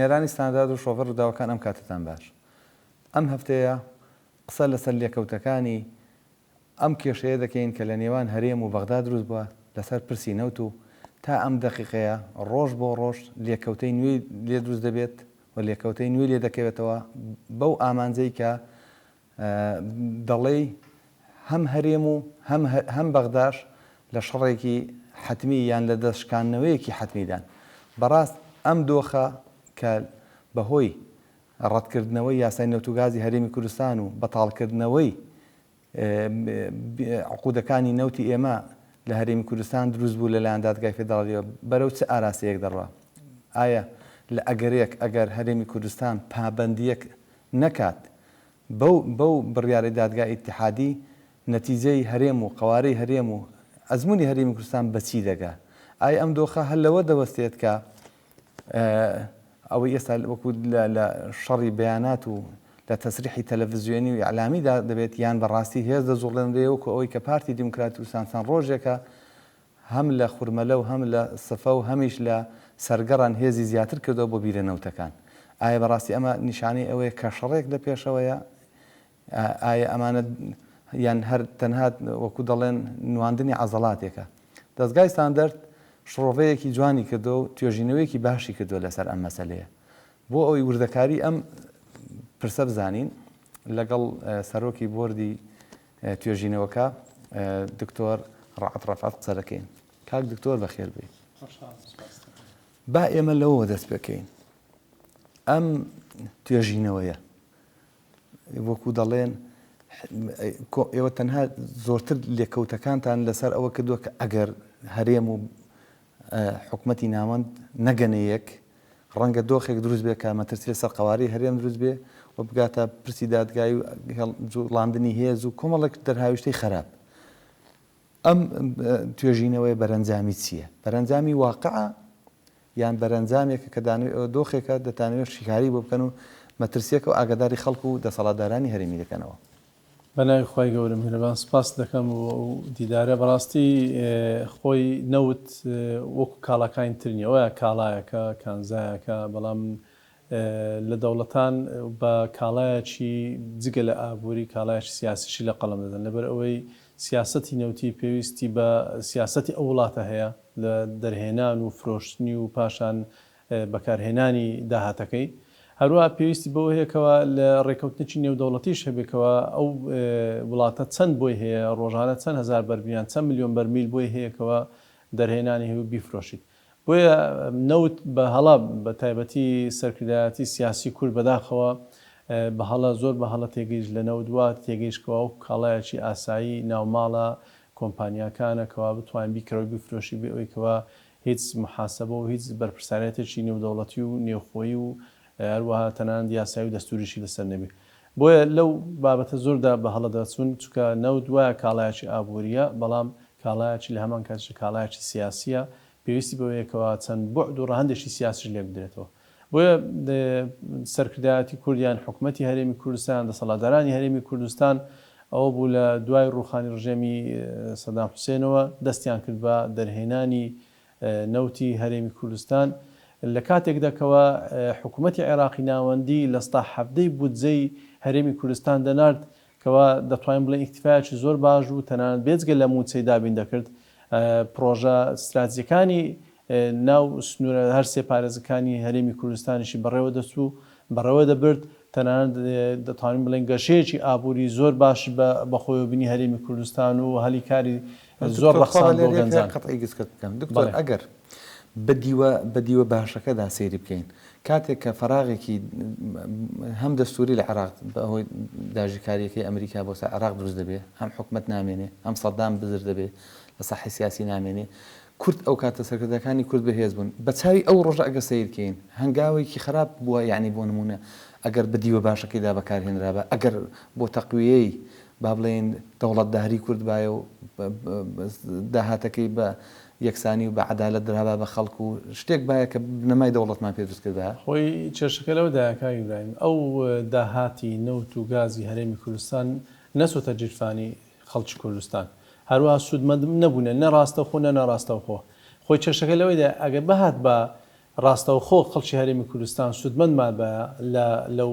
بینەرانی ستاندارد و شۆڤەر ڕووداوەکان ئەم کاتەتان باش. ئەم هەفتەیە قسە لەسەر لێکەوتەکانی ئەم کێشەیە دەکەین کە لە نێوان هەرێم و بەغدا دروست بووە لەسەر پرسی نەوت و تا ئەم دەقیقەیە ڕۆژ بۆ ڕۆژ لێکەوتەی نوێی لێ دروست دەبێت و لێکەوتەی نوێی لێ دەکەوێتەوە بەو ئامانجەی کە دەڵێی هەم هەرێم و هەم هەم بەغداش لە شەڕێکی حەتمی یان لە دەست شکاندنەوەیەکی حەتمیدان. بەڕاست ئەم دۆخە کە بەهۆی ڕەتکردنەوەی یاسای نەوت و گازی هەرێمی کوردستان و بەتاڵکردنەوەی عقودەکانی نەوتی ئێمە لە هەرێمی کوردستان دروست بوو لەلایەن دادگای فێدراڵیەوە بەرەو چ ئاراستەیەک دەڕوا؟ ئایا لە ئەگەرێک ئەگەر هەرێمی کوردستان پابەندییەک نەکات بەو بەو بڕیارەی دادگای ئیتیحادی نەتیجەی هەرێم و قەوارەی هەرێم و ئەزموونی هەرێمی کوردستان بە چی دەگا؟ ئایا ئەم دۆخە هەر لەوە دەوەستێت کە ئەوەی ئێستا وەکو لە شەڕی بەیانات و لە تەسریحی تەلەڤزیۆنی و ئیعلامیدا دەبێت یان بە ڕاستی هێز دەجوڵێنرێ وەکو ئەوەی کە پارتی دیموکراتی کوردستان چەند ڕۆژێکە هەم لە خورمەلە و هەم لە سفە و هەمیش لە سەرگەڕان هێزی زیاتر کردەوە بۆ بیرە نەوتەکان. ئایا بەڕاستی ئەمە نیشانەی ئەوەیە کە شەڕێک لە پێشەوەیە؟ ئایا ئەمانە یان هەر تەنها وەکو دەڵێن نواندنی عەزەڵاتێکە؟ دەزگای ستاندەرد شڕۆڤەیەکی جوانی کردووە و توێژینەوەیەکی باشی کردووە لەسەر ئەم مەسەلەیە. بۆ ئەوەی وردەکاری ئەم پرسە بزانین لەگەڵ سەرۆکی بۆردی توێژینەوەکە دکتۆر ڕەعد ڕەفعەت قسە دەکەین. کاک دکتۆر بەخێر بێی. با ئێمە لەوەوە دەست پێکەین. ئەم توێژینەوەیە وەکو دەڵێن ئێوە تەنها زۆرتر لێکەوتەکانتان لەسەر ئەوە کردووە کە ئەگەر هەرێم و حکومەتی ناوەند نەگەنە یەک، ڕەنگە دۆخێک دروست بێ کە مەترسی لەسەر قەوارەی هەرێم دروست بێ و بگاتە پرسی دادگایی و جوڵاندنی هێز و کۆمەڵێک دەرهاویشتەی خەراپ. ئەم توێژینەوەیە بەرەنجامی چییە؟ بەرەنجامی واقعە یان بەرەنجامێکە کە دانەوێ ئەوە دۆخێکە دەتانەوێت شیکاری بۆ بکەن و مەترسییەکە و ئاگاداری خەڵک و دەسەڵاتدارانی هەرێمی دەکەنەوە؟ بەناوی خوای گەورە میهرەبان سپاست دەکەم بۆ ئەو دیدارە بەڕاستی خۆی نەوت وەکو کاڵاکانی تر نیە وایە کاڵایەکە کانزایەکە بەڵام لە دەوڵەتان بە کاڵایەکی جگە لە ئابووری کاڵایەکی سیاسیشی لە قەڵەم دەدەن لەبەر ئەوەی سیاسەتی نەوتی پێویستی بە سیاسەتی ئەو وڵاتە هەیە لە دەرهێنان و فرۆشتنی و پاشان بەکارهێنانی داهاتەکەی، هەروەها پێویستی بەوە هەیە کەوا لە ڕێکەوتنێکی نێودەوڵەتیش هەبێ کەوا ئەو وڵاتە چەند بۆی هەیە ڕۆژانە چەند هەزار بەرمیل یان چەند ملیۆن بەرمیل بۆی هەیە کەوا دەرهێنانی هەیە و بیفرۆشیت. بۆیە نەوت بە هەڵە بە تایبەتی سەرکردایەتی سیاسی کورد بەداخەوە بە هەڵە زۆر بە هەڵە تێگەیشت لە نەوت وا تێگەیشت کەوا وەکو کاڵایەکی ئاسایی ناوماڵە کۆمپانیاکانە کەوا بتوانین بیکڕی و بیفرۆشی بێ ئەوەی کەوا هیچ موحاسەبە و هیچ بەرپرساریەتێکی نێودەوڵەتی و نێوخۆیی و هەروەها تەنانەت یاسایی و دەستووریشی لەسەر نەبێ. بۆیە لەو بابەتە زۆردا بە هەڵە دەچوون، چونکە نەوت وایە کاڵایەکی ئابوورییە، بەڵام کاڵایەکی لە هەمان کاتیشدا کاڵایەکی سیاسییە، پێویستی بەوەیە کەوا چەند بوعد و ڕەهەندێکی سیاسیش لێک بدرێتەوە. بۆیە سەرکردایەتی کورد یان حکومەتی هەرێمی کوردستان یان دەسەڵاتدارانی هەرێمی کوردستان ئەوە بوو لە دوای ڕووخانی ڕژێمی سەدام حوسێنەوە دەستیان کرد بە دەرهێنانی نەوتی هەرێمی کوردستان لە کاتێکدا کەوا حکومەتی عێراقی ناوەندی لە ستا حەڤدەی بودجەی هەرێمی کوردستان دەنارد کەوا دەتوانین بڵێین ئیکتیفایەکی زۆر باش بوو، تەنانەت بێجگە لە مووچەی دابین دەکرد، پڕۆژە ستراتیجیەکانی ناو سنوورە هەر سێ پارێزگەکانی هەرێمی کوردستانیشی بەڕێوە دەچوو، بەڕێوە دەبرد، تەنانەت دەتوانین بڵێین گەشەیەکی ئابووری زۆر باش بە خۆیەوە بینی هەرێمی کوردستان و هەلی کاری زۆر دکتۆر خوا ڕەخساند بۆ لێرەیە گەنجان. قەتعی گسکت بکەم دکتۆر بەڵێ. ئەگەر بە دیوە بە دیوە باشەکەدا سەیری بکەین کاتێک کە فەراغێکی هەم دەستووری لە عێراق بە هۆی داگیرکارییەکەی ئەمریکا بۆ سەر عێراق دروست دەبێ، هەم حکومەت نامێنێ، هەم سەدام بزر دەبێ، لە ساحەی سیاسی نامێنێ. کورد ئەو کاتە سەرکردەکانی کورد بەهێز بوون. بە چاوی ئەو ڕۆژە ئەگەر سەیر کەین هەنگاوێکی خراپ بووە یەعنی بۆ نموونە ئەگەر بە دیوە باشەکەیدا بەکار هێنرابا ئەگەر بۆ تەقویەی با بڵێین دەوڵەتداری کورد بایە و داهاتەکەی بە یەکسانی و بە عەدالەت درابا بە خەڵک و شتێک بایە کە بنەمای دەوڵەتمان پێ دروست کردبایە. خۆی کێشەکە لەوەدایە کاک ئیبراهیم ئەو داهاتی نەوت و گازی هەرێمی کوردستان نەچۆتە گیرفانی خەڵکی کوردستان هەروەها سوودمەند نەبوونە نە ڕاستەوخۆ نە ناڕاستەوخۆ خۆی کێشەکە لەوەیدایە ئەگەر بهاتبا. ڕاستەوخۆ خەڵکی هەرێمی کوردستان سوودمەند مابایە لە لەو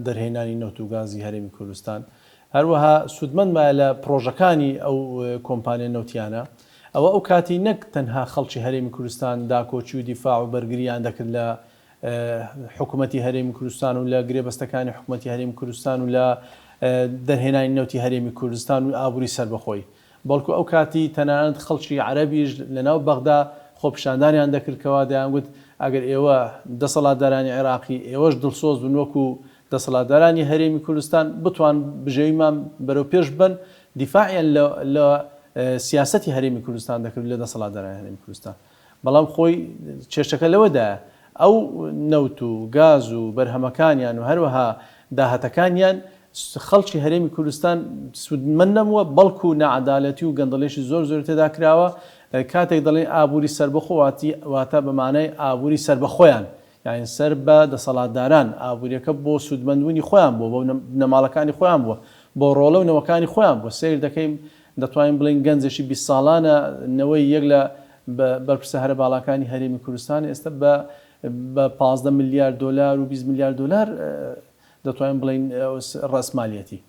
دەرهێنانی نەوت و گازی هەرێمی کوردستان، هەروەها سوودمەند مایە لە پڕۆژەکانی ئەو کۆمپانیا نەوتیانە، ئەوە ئەو کاتی نەک تەنها خەڵکی هەرێمی کوردستان داکۆکی و دیفاع و بەرگریان دەکرد لە حکومەتی هەرێمی کوردستان و لە گرێبەستەکانی حکومەتی هەرێمی کوردستان و لە دەرهێنانی نەوتی هەرێمی کوردستان و ئابووری سەربەخۆی، بەڵکو ئەو کاتی تەنانەت خەڵکی عەرەبیش لەناو بەغدا خۆپیشاندانیان دەکرد کەوا دەیانگوت ئەگەر ئێوە دەسەڵاتدارانی عێراقی ئێوەش دڵسۆز بن وەکو دەسەڵاتدارانی هەرێمی کوردستان بتوان بژێویمان بەرەو پێش ببەن دیفاعیان لە لە سیاسەتی هەرێمی کوردستان دەکرد لە دەسەڵاتدارانی هەرێمی کوردستان بەڵام خۆی کێشەکە لەوەدایە ئەو نەوت و گاز و بەرهەمەکانیان و هەروەها داهاتەکانیان خەڵکی هەرێمی کوردستان سوودمەند نەبووە، بەڵکو ناعەدالەتی و گەندەڵیی زۆر زۆری تێدا کراوە، کاتێک دەڵێین ئابووری سەربەخۆ واتە بە مانای ئابووری سەربەخۆیان، یانی سەر بە دەسەڵاتداران، ئابوورییەکە بۆ سوودمەندبوونی خۆیان بووە، بۆ بنەماڵەکانی خۆیان بووە، بۆ ڕۆڵە و نەوەکانی خۆیان بووە، سەیر دەکەین دەتوانین بڵێین گەنجێکی 20 ساڵانە نەوەی یەک لە بەرپرسە هەرە باڵاکانی هەرێمی کوردستان ئێستا بە بە 15 ملیار دۆلار و 20 ملیار دۆلار دەتوانین بڵێین ڕەسمالیەتی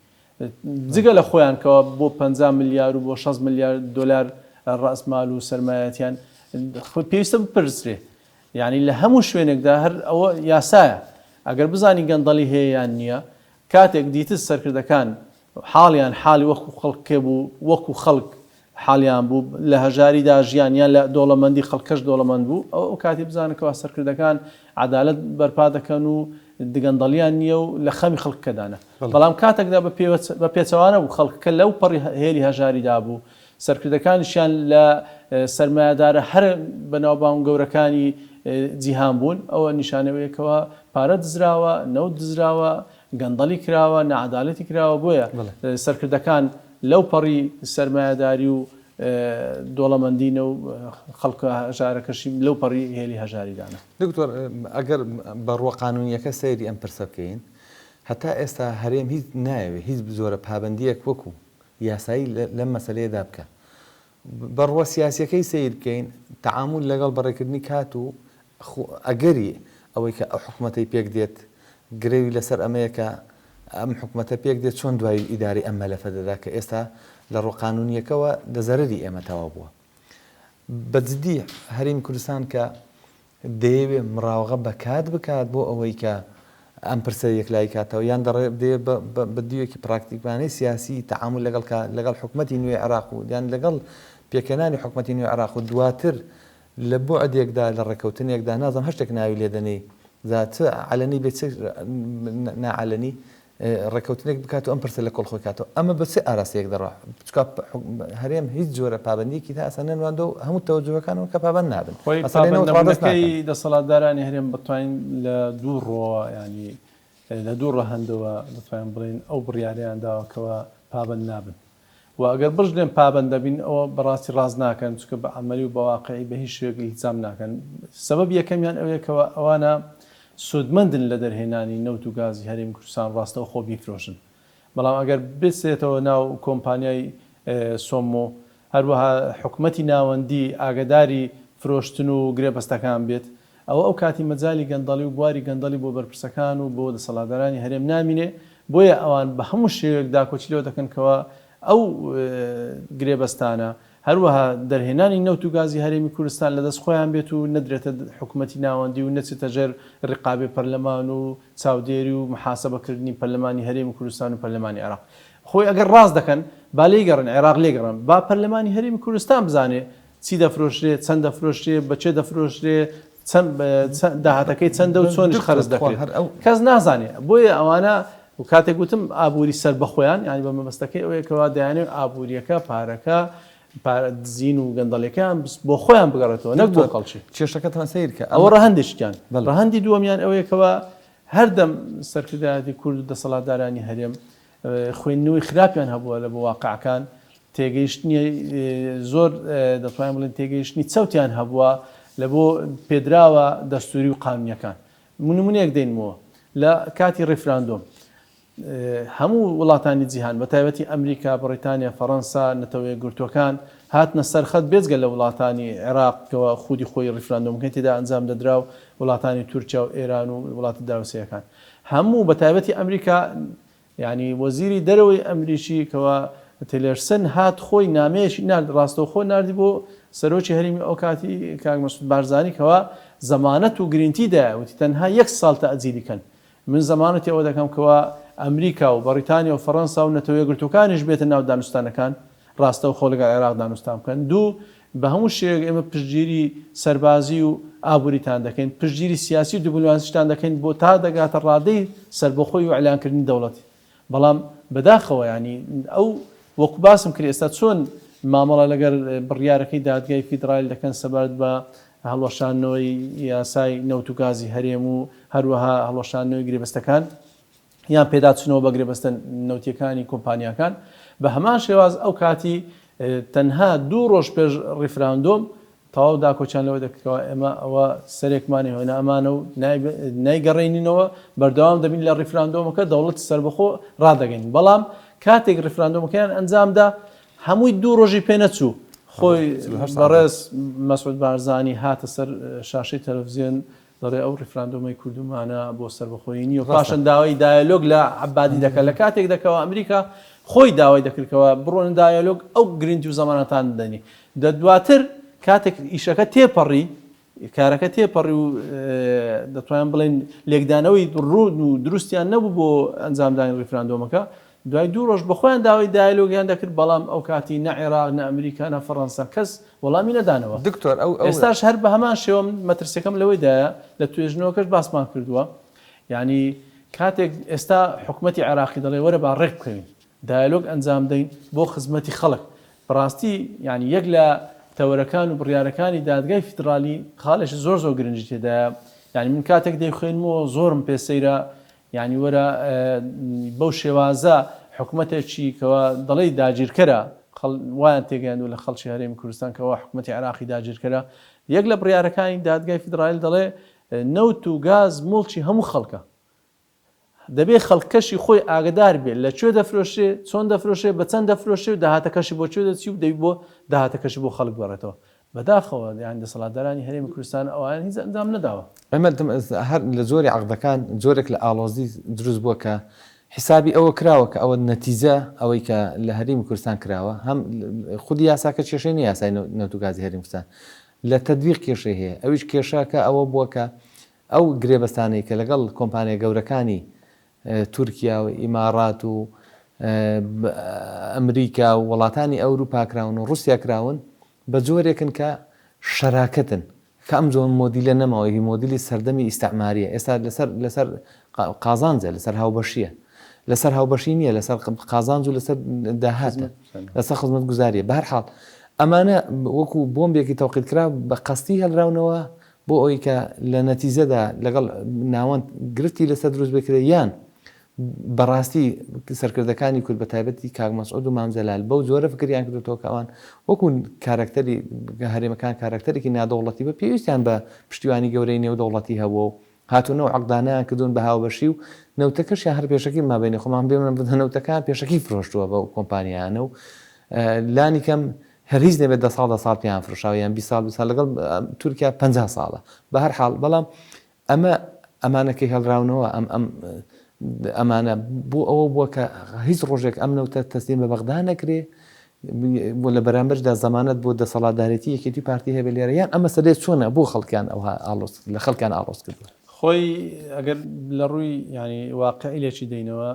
جگە لە خۆیان کەوا بۆ 50 ملیار و بۆ 60 ملیار دۆلار ڕەسمال و سەرمایەتیان پێویستە بپرسرێ یعنی لە هەموو شوێنێکدا هەر ئەوە یاسایە ئەگەر بزانی گەندەڵی هەیە یان نییە کاتێک دیتت سەرکردەکان حاڵیان حاڵی وەکو خەڵکێ بوو وەکو خەڵک حاڵیان بوو لە هەژاریدا ژیان یان لە دۆڵەمەندی خەڵکەش دۆڵەمەند بوو ئەوە ئەو کاتی بزانە کەوا سەرکردەکان عەدالەت بەرپا دەکەن و دگەندەڵیان نییە و لە خەمی خەڵکەکەدانە بەڵام کاتێکدا بە پێچەوانە بوو خەڵکەکە لەو پەڕی هێلی هەژاریدا بوو سەرکردەکانیشیان لە سەرمایەدارە هەرە بەناوبانگ و گەورەکانی جیهان بوون ئەوە نیشانەی ئەوەیە کەوا پارە دزراوە نەوت دزراوە گەندەڵی کراوە، ناعەدالەتی کراوە، بۆیە سەرکردەکان لەو پەڕی سەرمایەداری و دۆڵەمەندینە و خەڵکە هەژارەکەشی لەو پەڕی هێلی هەژاریدانە. دکتۆر ئەگەر بە ڕووە قانوونییەکە سەیری ئەم پرسە بکەین، هەتا ئێستا هەرێم هیچ نایەوێ هیچ جۆرە پابەندییەک وەکوو یاسایی لەم مەسەلەیەدا بکا. بە ڕووە سیاسییەکەی سەیر بکەین، تەعامول لەگەڵ بەڕێکردنی کات و ئەگەری ئەوەی کە ئەو حکومەتەی پێک دێت گرەوی لەسەر ئەمەیە کە ئەم حکومەتە پێک دێت چۆن دوایی ئیدارەی ئەم مەلەفە دەدا کە ئێستا لە ڕووە قانونییەکەوە لە زەرەری ئێمە تەواو بووە. بە جدی هەرێمی کوردستان کە دەیەوێ مڕاوغە بە کات بکات بۆ ئەوەی کە ئەم پرسە یەکلایی کاتەوە یان دەڕێ دەیەوێ بە بە بە دیوێکی پراکتیکانەی سیاسی تەعامول لەگەڵ کا لەگەڵ حکومەتی نوێی عێراق و یان لەگەڵ پێکهێنانی حکومەتی نوێی عێراق و دواتر لە بوعدێکدا لە ڕێککەوتنێکدا نازانم هەر شتێک ناوی لێ دەنێی جا چ عەلەنی بێ چ ناعەلەنی ڕێککەوتنێک بکات و ئەم پرسە لە کۆڵ خۆی کاتەوە ئەمە بە چ ئاراستەیەک دەڕوا چونکە هەرێم هیچ جۆرە پابەندیەکی تا ئێستا نەنواندوە و هەموو تەوەجوهەکانەوە کە پابەند نابن خۆی مەسەلەی نەوت ڕادەست ناکەن. پابەندنەبوونەکەی دەسەڵاتدارانی هەرێم بتوانین لە دوو ڕووەوە یانی لە دوو ڕەهەندەوە دەتوانین بڵێین ئەو بڕیارەیان داوە کەوا پابەند نابن و ئەگەر بشڵێن پابەند دەبین ئەوە بەڕاستی ڕاست ناکەن چونکە بە عەمەلی و بە واقعی بە هیچ شێوەیەک ئیلتزام ناکەن سەبەبی یەکەمیان ئەوەیە کەوا ئەوانە سوودمەندن لە دەرهێنانی نەوت و گازی هەرێمی کوردستان ڕاستەوخۆ بیفرۆشن بەڵام ئەگەر بچێتەوە ناو کۆمپانیای سۆمۆ هەروەها حکومەتی ناوەندی ئاگەداری فرۆشتن و گرێبەستەکان بێت ئەوە ئەو کاتی مەجالی گەندەڵی و بواری گەندەڵی بۆ بەرپرسەکان و بۆ دەسەڵاتدارانی هەرێم نامینێ، بۆیە ئەوان بە هەموو شێوەیەک داکۆکی لەوە دەکەن کەوا ئەو گرێبەستانە، هەروەها دەرهێنانی نەوت و گازی هەرێمی کوردستان لە دەست خۆیان بێت و نەدرێتە حکومەتی ناوەندی و نەچێتە ژێر ڕیقابی پەرلەمان و چاودێری و محاسەبەکردنی پەرلەمانی هەرێمی کوردستان و پەرلەمانی عێراق. خۆی ئەگەر ڕاست دەکەن با لێیگەڕێن، عێراق لێگەڕێن، با پەرلەمانی هەرێمی کوردستان بزانێ چی دەفرۆشرێ، چەند دەفرۆشرێ، بە کێ دەفرۆشرێ، چەند داهاتەکەی چەندە و چۆنیش خەرج دەکرێت، کەس نازانێ. بۆیە ئەوانە کاتێک گوتم ئابووری سەربەخۆیان، یانی بە مەبەستەکەی ئەوەیە کەوا دەیانەوێت ئابوورییەکە، پارەکە، پارە دزین و گەندەڵیەکەیان بۆ خۆیان بگەڕێتەوە نەک بۆ خەڵکی. کێشەکەتان سەیر کە ئەوە ڕەهەندێکیان. ڕەهەندی دووەمیان ئەوەیە کەوا هەردەم سەرکردایەتی کورد و دەسەڵاتدارانی هەرێم خوێندنەوەی خراپیان هەبووە لە بۆ واقعەکان، تێگەیشتنی زۆر دەتوانین بڵێین تێگەیشتنی چەوتیان هەبووە لە بۆ پێدراوە دەستووری و قانونیەکان. نمونەیەک دەینمەوە لە کاتی ڕیفراندۆم. هەموو وڵاتانی جیهان بە تایبەتی ئەمریکا، بڕیتانیا، فەڕەنسا، نەتەوە یەکگرتووەکان هاتنە سەر خەت بێجگە لە وڵاتانی عێراق کەوا خودی خۆی ڕیفراندۆمەکەی تێدا ئەنجام دەدرا و وڵاتانی تورکیا و ئێران و وڵاتە دراوسێیەکان هەموو بە تایبەتی ئەمریکا یانی وەزیری دەرەوەی ئەمریکی کەوا تیلێرسن هات خۆی نامەیەکی نارد ڕاستەوخۆ ناردی بۆ سەرۆکی هەرێمی ئەوکاتی کاک مەسعود بارزانی کەوا زەمانەت و گرینتی دایە وتی تەنها یەک ساڵ تەئجیلی کەن من زەمانەتی ئەوە دەکەم کەوا ئەمریکا و بەڕیتانیا و فەڕەنسا و نەتەوە یەکگرتووەکانیش بێتە ناو دانوستانەکان ڕاستەوخۆ لەگەڵ عێراق دانوستان بکەن. دوو، بە هەموو شێوەیەک ئێمە پشتگیری سەربازی و ئابووریتان دەکەین، پشتگیری سیاسی و دیبلۆماسیشتان دەکەین بۆ تا دەگاتە ڕادەی سەربەخۆی و ئیعلانکردنی دەوڵەت. بەڵام بەداخەوە یانی ئەو وەکو باسم کرد ئێستا چۆن مامەڵە لەگەر بڕیارەکەی دادگای فیدڕالی دەکەن سەبارەت بە هەڵوەشاندنەوەی یاسای نەوت و گازی هەرێم و هەروەها هەڵوەشاندنەوەی گرێبەستەکان یان پێداچوونەوە بە گرێبەستە نەوتییەکانی کۆمپانیاکان، بە هەمان شێواز ئەو کاتی تەنها دوو ڕۆژ پێش ڕیفراندۆم تەواو داکۆکیان لەوە دەکرد کەوا ئێمە ئەوە سەرێکمان هێنا ئەمانە و نایگەڕێنینەوە بەردەوام دەبین لە ڕیفراندۆمەکە دەوڵەتی سەربەخۆ ڕادەگەین بەڵام کاتێک ڕیفراندۆمەکەیان ئەنجامدا هەمووی دوو ڕۆژی پێ نەچوو خۆی بەڕێز مەسعود بارزانی هاتە سەر شاشەی تەلەفزیۆن دەڵێ ئەو ڕیفراندۆمەی کوردومانە بۆ سەربەخۆیی نییە و پاشان داوای دایەلۆگ لە عەبادی دەکات لە کاتێک دەکەوە ئەمریکا خۆی داوای دەکرد کەوا بڕۆنە دایەلۆگ ئەو گرنتی و زەمانەتان بدەنی دە دواتر کاتێک ئیشەکە تێپەڕی کارەکە تێپەڕی و دەتوانین بڵێن لێکدانەوەی ڕوون و دروستیان نەبوو بۆ ئەنجامدانی ڕیفراندۆمەکە دوای دوو ڕۆژ بەخۆیان داوای دایەلۆگیان دەکرد بەڵام ئەو کاتی نە عێراق نە ئەمریکا نە فەڕەنسا کەس وەڵامی نەدانەوە. دکتۆر ئەو ئەو. ئێستاش هەر بە هەمان شێوە من مەترسیەکەم لەوەیدایە لە توێژینەوەکەش باسمان کردووە یانی کاتێک ئێستا حکومەتی عێراقی دەڵێ وەرە با ڕێک بکەوین دایەلۆگ ئەنجام دەین بۆ خزمەتی خەڵک بەڕاستی یانی یەک لە تەوەرەکان و بڕیارەکانی دادگای فیدڕالی خاڵێکی زۆر زۆر گرنگی تێدایە یانی من کاتێک دەیخوێنمەوە زۆرم پێ سەیرە یانی وەرە بەو شێوازە حکومەتێکی کەوا دەڵێی داگیرکەرە، وایان تێگەیاندووە لە خەڵکی هەرێمی کوردستان کەوا حکومەتی عێراقی داگیرکەرە، یەک لە بڕیارەکانی دادگای فیدڕالی دەڵێ نەوت و گاز موڵکی هەموو خەڵکە، دەبێ خەڵکەشی خۆی ئاگەدار بێ لە کوێ دەفرۆشرێ، چۆن دەفرۆشرێ، بە چەند دەفرۆشرێ و داهاتەکەشی بۆ کوێ دەچی و دەبی بۆ داهاتەکەشی بۆ خەڵک بگەڕێتەوە. بەداخەوە یانی دەسەڵاتدارانی هەرێمی کوردستان ئەوان هیچ ئەنجام نەداوە. ئێمە هەر لە جۆری عەقدەکان جۆرێک لە ئاڵۆزی دروست بووە کە حیسابی ئەوە کراوە کە ئەوە نەتیجە ئەوەی کە لە هەرێمی کوردستان کراوە هەم خودی یاساکە کێشەی نیە یاسای نەوت و گازی هەرێمی کوردستان لە تەدبیق کێشەی هەیە ئەویش کێشەکە ئەوە بووە کە ئەو گرێبەستانەی کە لەگەڵ کۆمپانیا گەورەکانی تورکیا و ئیماڕات و ئەمریکا و وڵاتانی ئەوروپا کراون و ڕوسیا کراون بە جۆرێکن کە شەراکەتن کە ئەم جۆر مۆدیلە نەماوە هی مۆدیلی سەردەمی ئیستعماریە ئێستا لەسەر لەسەر قازانجە لەسەر هاوبەشیە لەسەر هاوبەشی نییە لەسەر قازانج و لەسەر داهاتە لەسەر خزمەت گوزاریە بە هەر حاڵ ئەمانە وەکو بۆمبێکی تەوقیت کرا بە قەستی هەلراونەوە بۆ ئەوەی کە لە نەتیجەدا لەگەڵ ناوەند گرفتی لەسەر دروست بکرێت یان بەڕاستی سەرکردەکانی کورد بە تایبەتی کاک مەسعود و مام جەلال بەو جۆرە فکریان کردوتەوە کە ئەوان وەکو کارەکتەری هەرێمەکان کارەکتەرێکی نادەوڵەتی بە پێویستیان بە پشتیوانی گەورەی نێودەوڵەتی هەبووە و هاتوونە و عەقدانەیان کردوون بە هاوبەشی و نەوتەکەشیان هەر پێشەکی مابینی خۆمان بێمن بدە نەوتەکان پێشەکی فرۆشتووە بەو کۆمپانیانە و لانی کەم هەر هیچ نەبێت دە ساڵ دە ساڵ پێیان فرۆشاوە یان 20 ساڵ 20 ساڵ لەگەڵ تورکیا 50 ساڵە بە هەر حاڵ بەڵام ئەمە ئەمانە کە هێڵراونەوە ئەم ئەم ئەمانە بۆ ئەوە بووە کە هیچ ڕۆژێک ئەم نەوتە تەسلیم بە بەغدا نەکرێ بۆ لە بەرامبەردا زەمانەت بۆ دەسەڵاتدارێتی یەکێتی پارتی هەبێ لێرە یان ئەم مەسەلەیە چۆنە بۆ خەڵکیان ئەوها ئاڵۆز لە خەڵکیان ئاڵۆز کردووە؟ خۆی ئەگەر لە ڕووی یانی واقعی لێکی دەینەوە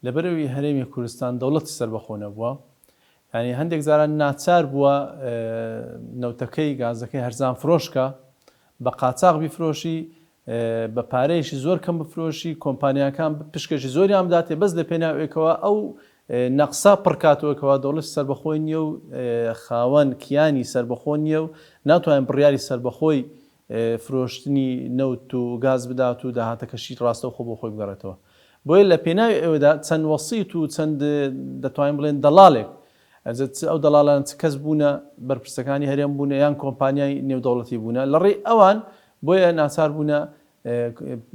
لەبەرئەوی هەرێمی کوردستان دەوڵەتی سەربەخۆ نەبووە یانی هەندێک جاران ناچار بووە نەوتەکەی گازەکەی هەرزان فرۆشکە بە قاچاغ بیفرۆشی بە پارەیەکی زۆر کەم بفرۆشی کۆمپانیاکان پشکێکی زۆریان بداتێ بەس لە پێناو ئێکەوە ئەو نەقسە پڕکاتەوە کەوا دەوڵەتی سەربەخۆی نییە و خاوەن کیانی سەربەخۆ نییە و ناتوانێت بڕیاری سەربەخۆی فرۆشتنی نەوت و گاز بدات و داهاتەکەشی ڕاستەوخۆ بۆ خۆی بگەڕێتەوە. بۆیە لە پێناوی ئەوێدا چەند وەسیت و چەند دەتوانین بڵێن دەڵاڵێک، ئەجە چ ئەو دەڵاڵانە چ کەس بوونە، بەرپرسەکانی هەرێم بوونە یان کۆمپانیای نێودەوڵەتی بوونە، لە ڕێی ئەوان بۆیە ناچار بوونە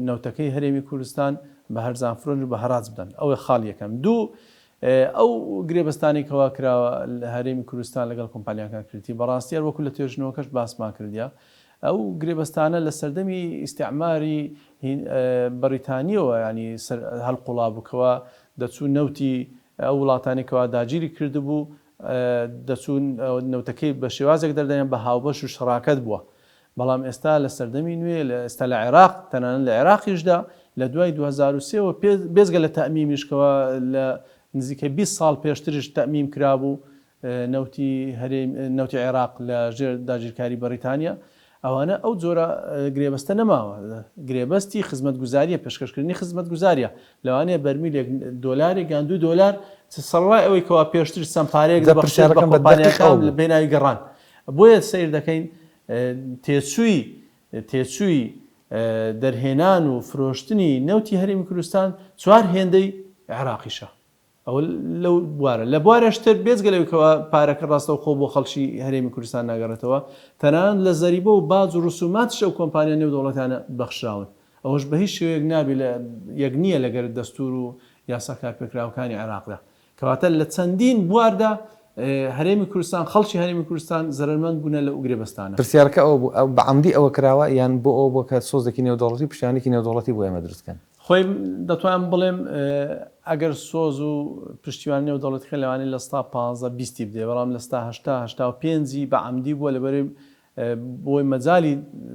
نەوتەکەی هەرێمی کوردستان بە هەرزانفرۆش و بە هەراج بدەن. ئەوە خاڵی یەکەم. دوو، ئەو گرێبەستانەی کەوا کراوە لە هەرێمی کوردستان لەگەڵ کۆمپانیاکان کردی، بەڕاستی هەر وەکو لە توێژینەوەکەش باسمان کردیە، ئەو گرێبەستانە لە سەردەمی ئیستیعماری بەڕیتانییەوە یانی هەڵقوڵابوو کەوا دەچوو نەوتی ئەو وڵاتانەی کەوا داگیری کردبوو دەچوون نەوتەکەی بە شێوازێک دەردەنێن بە هاوبەش و شەراکەت بووە بەڵام ئێستا لە سەردەمی نوێ لە ئێستا لە عێراق تەنانەت لە عێراقیشدا لە دوای 2003 وە بێجگە لە تەئمیمیش کەوا لە نزیکەی 20 ساڵ پێشتریش تەئمیم کرابوو نەوتی هەرێم نەوتی عێراق لە ژێر داگیرکاری بەڕیتانیا ئەوانە ئەو جۆرە گرێبەستە نەماوە گرێبەستی خزمەتگوزاریە پێشکەشکردنی خزمەتگوزاریە لەوانەیە بەرمیلێک دۆلارێک یان دوو دۆلار چ سەڕای ئەوەی کەوا پێشتر چەند پارەیەک جا دەبەخشێت بە پرسیارەکەم بە دەقیق کۆمپانیاکان ئەوە بوو. بێناوی گەڕان بۆیە سەیر دەکەین تێچووی تێچووی دەرهێنان و فرۆشتنی نەوتی هەرێمی کوردستان چوار هێندەی عێراقیشە. ئەوە لەو بوارە. لە بوارێش تر بێجگە لەوەی کەوا پارەکە ڕاستەوخۆ بۆ خەڵکی هەرێمی کوردستان ناگەڕێتەوە، تەنانەت لە زەریبە و باج و ڕسوماتیش ئەو کۆمپانیا نێودەوڵەتیانە بەخشراون. ئەوەش بە هیچ شێوەیەک نابێ لە یەک نییە لەگەر دەستوور و یاسا کارپێکراوەکانی عێراقدا. کەواتە لە چەندین بواردا هەرێمی کوردستان، خەڵکی هەرێمی کوردستان زەرەرمەند بوونە لەو گرێبەستانە. پرسیارەکە ئەوە بوو، ئەو بە عەمدی ئەوە کراوە یان بۆ ئەوە بووە کە سۆزێکی نێودەوڵەتی و پشتیوانییەکی نێودەوڵەتی بۆ ئێمە دروست کەن؟ خۆی دەتوانم بڵێم ئەگەر سۆز و پشتیوانی نێودەوڵەتیەکان لەوانەیە لە ستا 15 بیستی بدێ بەڵام لە ستا 80 85ی بە عەمدی بووە لەبەرەی بۆی مەجالی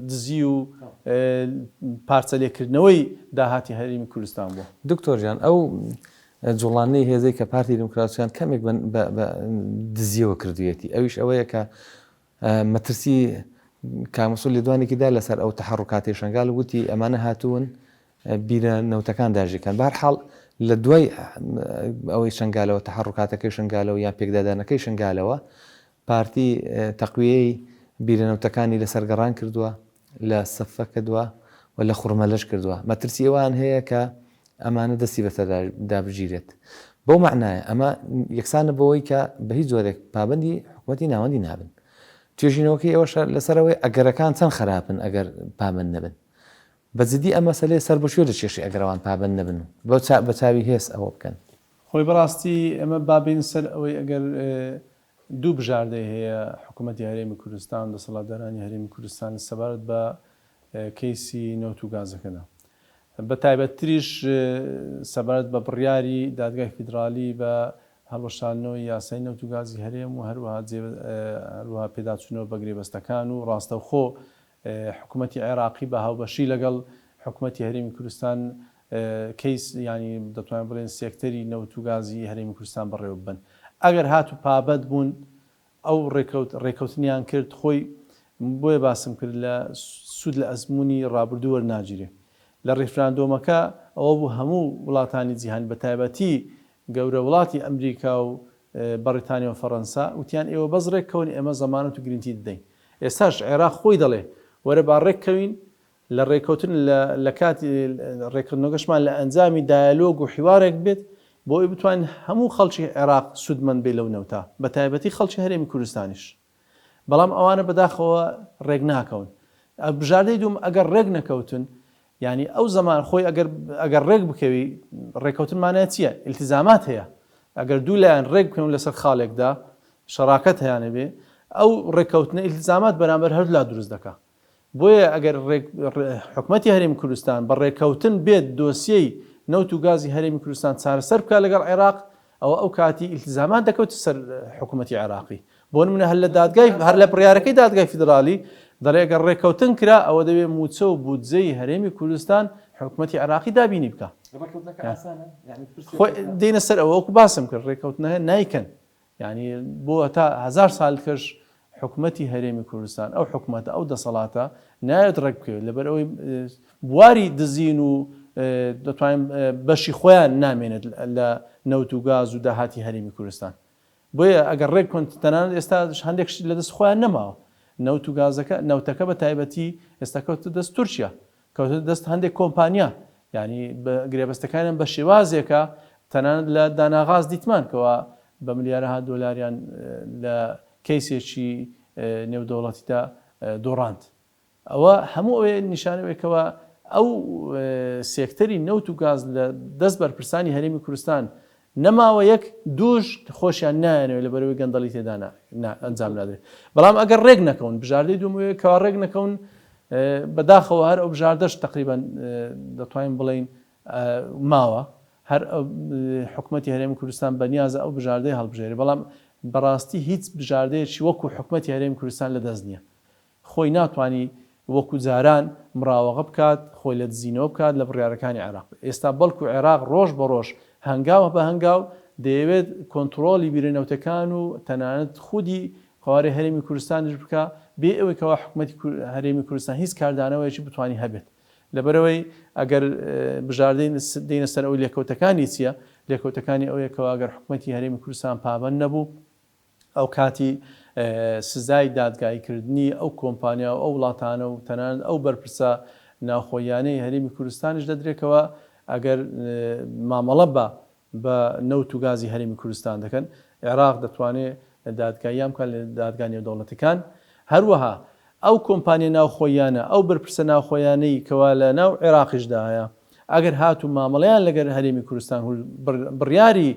دزی و پارچە لێکردنەوەی داهاتی هەرێمی کوردستان بووە. دکتۆر گیان ئەو جوڵاندنەی هێزەی کە پارتی دیموکراتیان کەمێک بە دزیەوە کردویەتی ئەویش ئەوەیە کە مەترسی کاک مەسعود لێدوانێکی دا لەسەر ئەو تەحەڕوکاتەی شەنگال وتی ئەمانە هاتوون بیرە نەوتەکان داگیرکەن بەهەرحاڵ لە دوای ئەوەی شەنگالەوە تەحەڕوکاتەکەی شەنگالەوە یان پێکدادانەکەی شەنگالەوە پارتی تەقویەی بیرە نەوتەکانی لەسەر گەڕان کردووە لە سەفە کردووە و لە خورمەلەش کردووە مەترسی ئەوان هەیە کە ئەمانە دەستی بەسەردا بگیرێت. بەو مەعنایە ئەمە یەکسانە بەوەی کە بە هیچ جۆرێک پابەندی حکومەتی ناوەندی نابن. توێژینەوەکەی ئێوەشە لەسەر ئەوەی ئەگەرەکان چەند خراپن ئەگەر پابەند نەبن. بە جدی ئەم مەسەلەیە سەر بۆ کوێ دەکێشێ ئەگەر ئەوان پابەند نەبن و بە چاوی هێز ئەوە بکەن؟ خۆی بەڕاستی ئێمە با بێین سەر ئەوەی ئەگەر دوو بژاردەی هەیە حکومەتی هەرێمی کوردستان و دەسەڵاتدارانی هەرێمی کوردستان سەبارەت بە کەیسی نەوت و گازەکەدا بە تایبەتتریش سەبارەت بە بڕیاری دادگای فیدرالی بە هەڵوەشاندنەوەی یاسای نەوت و گازی هەرێم و هەروەها هەروەها پێداچوونەوە بە گرێبەستەکان و ڕاستەوخۆ حکومەتی عێراقی بە هاوبەشی لەگەڵ حکومەتی هەرێمی کوردستان کەیس یانی دەتوانین بڵێن سێکتەری نەوت و گازی هەرێمی کوردستان بەڕێوە ببەن ئەگەر هاتوو پابەند بوون ئەو ڕێکەوت ڕێکەوتنیان کرد خۆی بۆیە باسم کرد لە سوود لە ئەزموونی ڕابردوو وەرناگیرێ لە ڕیفراندۆمەکە ئەوە بوو هەموو وڵاتانی جیهان بە تایبەتی گەورە وڵاتی ئەمریکا و بەڕیتانیا و فەڕەنسا وتیان ئێوە بەس ڕێککەون ئێمە زەمانەت و گرنتی دەدەین ئێستاش عێراق خۆی دەڵێ وەرە با ڕێککەوین لە ڕێکەوتن لە لە کاتی ڕێککەوتنەکەشمان لە ئەنجامی دایەلۆگ و حیوارێک بێت بۆ ئەوەی بتوانین هەموو خەڵکی عێراق سوودمەند بێت لەو نەوتە بە تایبەتی خەڵکی هەرێمی کوردستانیش بەڵام ئەوانە بەداخەوە ڕێک ناکەون بژاردەی دووم ئەگەر ڕێک نەکەوتن یعنی ئەو زەمان خۆی ئەگەر ئەگەر ڕێک بکەوی ڕێکەوتن مانای چییە ئیلتیزامات هەیە ئەگەر دوو لایەن ڕێک بکەون لەسەر خاڵێکدا شەراکەت هەیانە بێ ئەو ڕێککەوتنە ئیلتیزامات بەرامبەر هەردوولا دروست دەکا بۆیە ئەگەر حکومەتی هەرێمی کوردستان بە ڕێککەوتن بێت دۆسیەی نەوت و گازی هەرێمی کوردستان چارەسەر بکات لەگەڵ عێراق، ئەوە ئەو کاتی ئیلتیزامات دەکەوتە سەر حکومەتی عێراقی. بۆ نمونە هەر لە دادگای هەر لە بڕیارەکەی دادگای فیدراڵی دەڵێ ئەگەر ڕێککەوتن کرا ئەوە دەبێ مووچە و بودجەی هەرێمی کوردستان حکومەتی عێراقی دابینی بکا. خۆی دێنە سەر ئەوە وەکو باسم کرد ڕێککەوتنەکە نایکەن یانی بۆ هەتا هەزار سال کەش حکومەتی هەرێمی کوردستان ئەو حکومەتە ئەو دەسەڵاتە نایەت ڕێک بکەوێت لەبەر ئەوەی بواری دزین و دەتوانین بەشی خۆیان نامێنێت لە نەوت و گاز و داهاتی هەرێمی کوردستان بۆیە ئەگەر ڕێک کۆن تەنانەت ئێستا هەندێک شت لەدەست خۆیان نەماوە نەوت و گازەکە نەوتەکە بە تایبەتی ئێستا کەوتە دەست تورکیا کەوتە دەست هەندێک کۆمپانیا یانی گرێبەستەکانیان بە شێوازێکە تەنانەت لە داناغاز دیتمان کەوا بە ملیارەها دۆلاریان لە کەیسێکی نێودەوڵەتیدا دۆڕاند ئەوە هەموو ئەوەیە نیشانەوەی کەوا ئەو سێکتەری نەوت و گاز لە دەست بەرپرسانی هەرێمی کوردستان نەماوە یەک دووش خۆشیان نایانەوێت لەبەرئەوەی گەندەڵی تێدا ئەنجام نادرێت بەڵام ئەگەر ڕێک نەکەون بژاردەی دووەم ئەوەیە کەوا ڕێک نەکەون بەداخەوە هەر ئەو بژاردەش تقریبان دەتوانین بڵێین ماوە هەر حکومەتی هەرێمی کوردستان بەنیازە ئەو بژاردەی هەڵبژێرێ بەڵام بەڕاستی هیچ بژاردەیەکی وەکو حکومەتی هەرێمی کوردستان لەدەست نییە خۆی ناتوانی وەکو جاران مڕاوەغە بکات، خۆی لە دزینەوە بکات لە بڕیارەکانی عێراق. ئێستا بەڵکو عێراق ڕۆژ بە ڕۆژ هەنگاو بە هەنگاو دەیەوێت کۆنتڕۆڵی بیرە نەوتەکان و تەنانەت خودی قەوارەی هەرێمی کوردستانیش بکا بێ ئەوەی کەوا حکومەتی هەرێمی کوردستان هیچ کاردانەوەیەکی بتوانی هەبێت. لەبەرئەوەی ئەگەر بژاردەی دێینە سەر ئەوەی لێکەوتەکانی چیە، لێکەوتەکانی ئەوەیە کەوا گەر حکومەتی هەرێمی کوردستان پابەند نەبوو، ئەوکاتی سزای دادگاییکردنی ئەو کۆمپانیا و ئەو وڵاتانە و تەنانەت ئەو بەرپرسە ناوخۆییانەی هەرێمی کوردستانیش دەدرێت کەوا ئەگەر مامەڵە بە بە نەوت و گازی هەرێمی کوردستان دەکەن عێراق دەتوانێت دادگاییان بکات لە دادگا نێودەوڵەتیکان. هەروەها ئەو کۆمپانیا ناوخۆییانە، ئەو بەرپرسە ناوخۆیانەی کەوا لە ناو عێراقیشدا هەیە، ئەگەر هاتوو مامەڵەیان لەگەر هەرێمی کوردستان و بڕیاری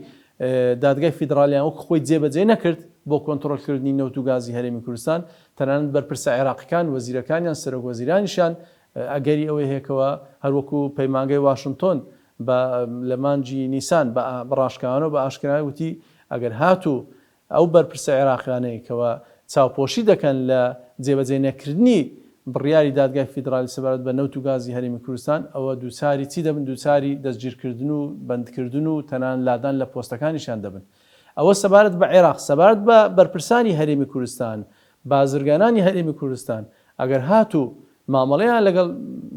دادگای فیدڕالیان وەک خۆی جێبەجێ نەکرد بۆ کۆنتڕۆڵکردنی نەوت و گازی هەرێمی کوردستان، تەنانەت بەرپرسە عێراقیکان، وەزیرەکانیان، سەرۆک وەزیرانیشیان ئەگەری ئەوەی هەیە کەوا هەروەکو پەیمانگای واشنتۆن بە لە مانگی نیسان بە ڕاشکاوانە و بە ئاشکرا وتی ئەگەر هاتوو ئەو بەرپرسە عێراقیانەی کەوا چاوپۆشی دەکەن لە جێبەجێ نەکردنی بڕیاری دادگای فیدڕالی سەبارەت بە نەوت و گازی هەرێمی کوردستان، ئەوە دووچاری چی دەبن، دووچاری دەستگیرکردن و بەندکردن و تەنانەت لادان لە پۆستەکانیشیان دەبن. ئەوە سەبارەت بە عێراق، سەبارەت بە بەرپرسانی هەرێمی کوردستان، بازرگانانی هەرێمی کوردستان، ئەگەر هاتوو مامەڵەیان لەگەڵ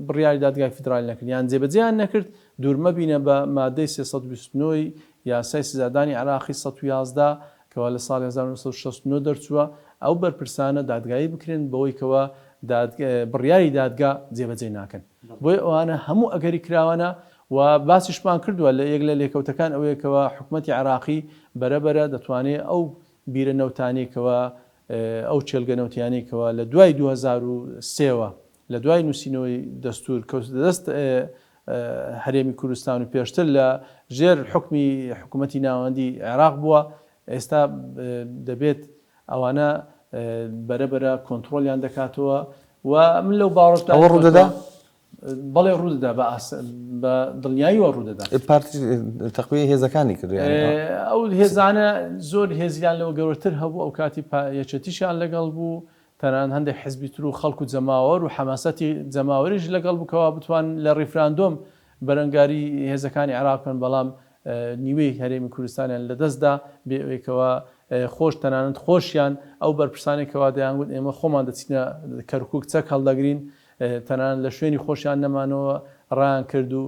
بڕیاری دادگای فیدرالی نەکرد یان جێبەجێیان نەکرد، دوور مەبینە بە مادەی 329 ی یاسای سزادانی عێراقی 111 کەوا لە ساڵی 1969 دەرچووە، ئەو بەرپرسانە دادگایی بکرێن بەوەی کەوا بڕیاری دادگا جێبەجێ ناکەن. بۆیە ئەوانە هەموو ئەگەری کراوەنە و باسیشمان کردووە لە یەک لە لێکەوتەکان ئەوەیە کەوا حکومەتی عێراقی بەرەبەرە دەتوانێ ئەو بیرە نەوتانەی کەوا ئەو کێلگە نەوتیانەی کەوا لە دوای 2003 وە لە دوای نووسینەوەی دەستوور کەوتە دەست هەرێمی کوردستان و پێشتر لە ژێر حوکمی حکوومەتی ناوەندی عێراق بووە ئێستا دەبێت ئەوانە بەرە بەرە کۆنتڕۆڵیان دەکاتەوە و من لەو باوەڕەشدا ئەوە ڕوودەدا؟ بەڵێ ڕوودەدا بە ئاس بە دڵنیاییەوە ڕوودەدا. پارتی تەقویەی هێزەکانی کردووە یانی ئەوە. ئەو هێزانە زۆر هێزیان لەوە گەورەتر هەبوو ئەو کاتی یەکێتیشیان لەگەڵ بوو تەنانەت هەندێک حزبی تر و خەڵک و جەماوەر و حەماسەتی جەماوەریش لەگەڵ بوو کەوا بتوان لە ڕیفراندۆم بەرەنگاری هێزەکانی عێراق بکەن بەڵام نیوەی هەرێمی کوردستانیان لەدەستدا بێ ئەوەی کەوا خۆش تەنانەت خۆشیان ئەو بەرپرسانەی کەوا دەیانگوت ئێمە خۆمان دەچینە کەرکوک چەک هەڵدەگرین تەنانەت لە شوێنی خۆشیان نەمانەوە ڕایان کرد و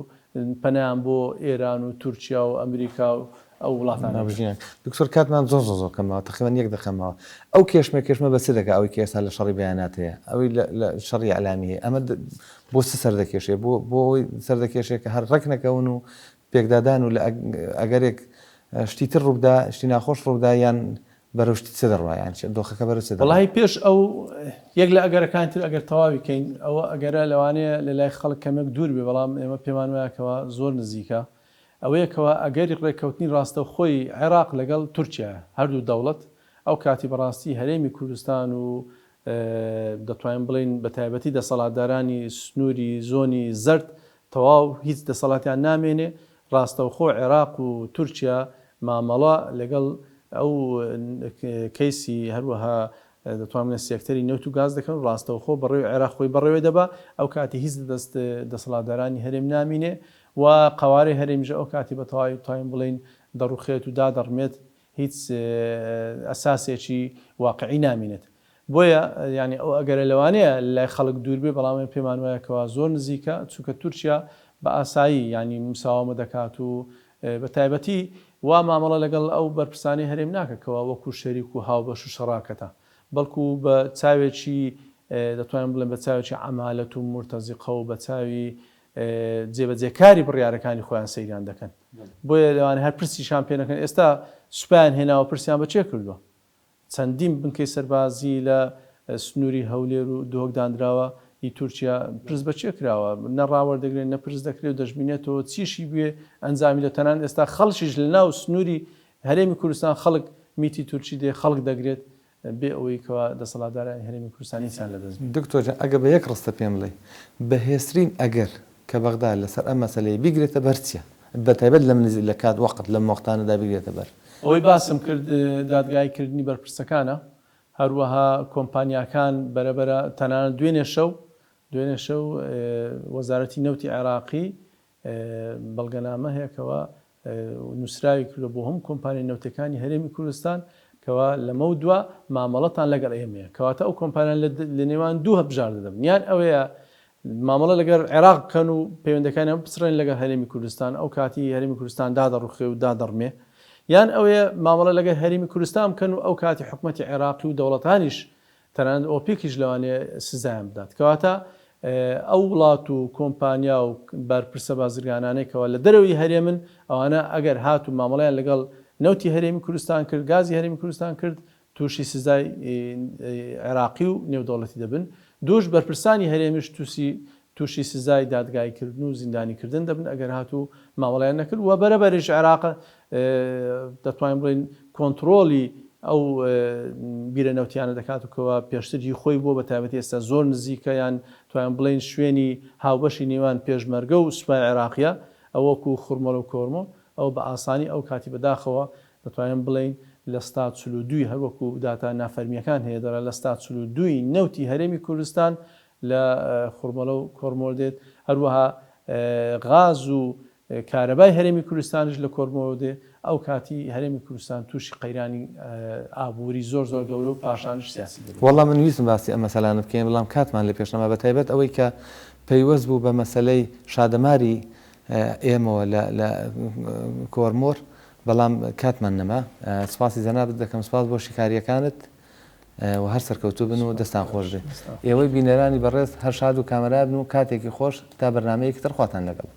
پەنایان بۆ ئێران و تورکیا و ئەمریکا و ئەو وڵاتانە برد. دکتۆر کاتمان زۆر زۆر زۆر کەم ماوە تەقریبەن یەک دەقە ماوە ئەو کێشمە کێشمە بە چ دەگا ئەوەی کە ئێستا لە شەڕی بەیانات هەیە ئەوەی لە شەڕی ئیعلامی هەیە ئەمە بۆ چ سەر دەکێشێ بۆ بۆ ئەوەی سەر دەکێشێ کە هەر ڕێک نەکەون و پێکدادان و لە ئەگەرێک شتی تر ڕووبدا شتی ناخۆش ڕووبدا یان بەرەو شتی چ دەڕوا یان چ دۆخەکە بەرەو چ دەڕوا؟ وەڵاهی پێش ئەو یەک لە ئەگەرەکانی تر ئەگەر تەواوی کەین ئەوە ئەگەرە لەوانەیە لە لای خەڵک کەمێک دوور بێ بەڵام ئێمە پێمان وایە کەوا زۆر نزیکە ئەوەیە کەوا ئەگەری ڕێککەوتنی ڕاستەوخۆی عێراق لەگەڵ تورکیایە هەردوو دەوڵەت ئەو کاتی بەڕاستی هەرێمی کوردستان و دەتوانین بڵێین بە تایبەتی دەسەڵاتدارانی سنووری زۆنی زەرد تەواو هیچ دەسەڵاتیان نامێنێ، ڕاستەوخۆ عێراق و تورکیا مامەڵە لەگەڵ ئەو کەیسی هەروەها دەتوانم بڵێم سێکتەری نەوت و گاز دەکەن و ڕاستەوخۆ بەڕێوەی عێراق خۆی بەڕێوەی دەبا، ئەو کاتی هیچ لە دەست دەسەڵاتدارانی هەرێم نامینێ و قەوارەی هەرێمیش ئەو کاتی بە تەواوی بتوانین بڵێین دەڕوخێت و دادەڕمێت هیچ ئەساسێکی واقعی نامینێت. بۆیە یانی ئەو ئەگەرە لەوانەیە لای خەڵک دوور بێ بەڵام ئێمە پێمان وایە کەوا زۆر نزیکە چونکە تورکیا بە ئاسایی یانی مساوەمە دەکات و بە تایبەتی وا مامەڵە لەگەڵ ئەو بەرپرسانەی هەرێم ناکە کەوا وەکو شەریک و هاوبەش و شەڕاکەتە بەڵکو بە چاوێکی دەتوانم بڵێم بە چاوێکی عەمالەت و مورتەزیقە و بە چاوی جێبەجێکاری بڕیارەکانی خۆیان سەیریان دەکەن بۆیە لەوانەیە هەر پرسیشان پێ نەکەن ئێستا سوپایان هێناوە پرسیان بە کێ کردووە چەندین بنکەی سەربازی لە سنووری هەولێر و دهۆک دانراوە، ی تورکیا پرس بە کێ کراوە؟ نە ڕاوەردەگرێ نە پرس دەکرێ و دەشبینێتەوە چیشی بوێ ئەنجامی دە تەنانەت ئێستا خەڵکیش لە ناو سنووری هەرێمی کوردستان خەڵک میتی تورکی دێ خەڵک دەگرێت بێ ئەوەی کەوا دەسەڵاتدارانی هەرێمی کوردستان هیچیان لە دەست بێ. دکتۆر جان ئەگەر بە یەک ڕستە پێم بڵێی بەهێزترین ئەگەر کە بەغدا لەسەر ئەم مەسەلەیە بیگرێتە بەر چیە؟ بە تایبەت لەم نزیک لە کات وەقت لەم وەختانەدا بیگرێتە بەر. ئەوەی باسم کرد دادگایی کردنی بەرپرسەکانە هەروەها کۆمپانیاکان بەرە بەرە تەنانەت دوێنێ شەو دوێنێ شەو وەزارەتی نەوتی عێراقی بەڵگەنامە هەیە کەوا نووسراوی کردووە بۆ هەموو کۆمپانیا نەوتەکانی هەرێمی کوردستان کەوا لەمەو دوا مامەڵەتان لەگەڵ ئێمەیە کەواتە ئەو کۆمپانیان لە نێوان دوو هەبژاردە دەبن یان ئەوەیە مامەڵە لەگەر عێراق بکەن و پەیوەندەکانیان بپچڕێن لەگەڵ هەرێمی کوردستان ئەو کاتی هەرێمی کوردستان دادەڕوخێ و دادەڕمێ یان ئەوەیە مامەڵە لەگەر هەرێمی کوردستان بکەن و ئەو کاتی حکومەتی عێراقی و دەوڵەتانیش تەنانەت ئۆپیکیش لەوانەیە سزایان بدات کەواتە ئەو وڵات و کۆمپانیا و بەرپرسە بازرگانانەی کەوا لە دەرەوەی هەرێمن ئەوانە ئەگەر هاتوو مامەڵەیان لەگەڵ نەوتی هەرێمی کوردستان کرد گازی هەرێمی کوردستان کرد تووشی سزای عێراقی و نێودەوڵەتی دەبن، دووش بەرپرسانی هەرێمیش تووسی تووشی سزای دادگاییکردن و زیندانیکردن دەبن ئەگەر هاتوو مامەڵەیان نەکرد و بەرەبەریش عێراق دەتوانین بڵێین کۆنتڕۆڵی ئەو بیرە نەوتیانە دەکات و کەوا پێشتر هی خۆی بووە بە تایبەتی ئێستا زۆر نزیکە یان توانین بڵێین شوێنی هاوبەشی نێوان پێشمەرگە و سوپای عێراقیە ئەوە وەکو خورمەڵ و کۆرمۆ ئەوە بە ئاسانی ئەو کاتی بەداخەوە دەتوانین بڵێین لە ستا 42 ی هەر وەکو داتا نافەرمییەکان هەیە دەڵێ لە ستا 42 ی نەوتی هەرێمی کوردستان لە خورمەڵە و کۆرمۆر دێت، هەروەها غاز و کارەبای هەرێمی کوردستانیش لە کۆرمۆرەوە دێ، ئەو کاتی هەرێمی کوردستان تووشی قەیرانی ئابووری زۆر زۆر گەورە و پاشانیش سیاسی دەبێت. وەڵا من ویستم باسی ئەم مەسەلانە بکەین بەڵام کاتمان لێ پێش نەما بەتایبەت ئەوەی کە پەیوەست بوو بە مەسەلەی شادەماری ئێمەوە لە لە کۆرمۆر بەڵام کاتمان نەما سپاسی جەنابت دەکەم سپاس بۆ شیکاریەکانت و هەر سەرکەوتوو بن و دەستان خۆش بێ ئێوەی بینەرانی بەڕێز هەر شاد و کامەران بن و کاتێکی خۆش تا بەرنامەیەکی تر خواتان لەگەڵ.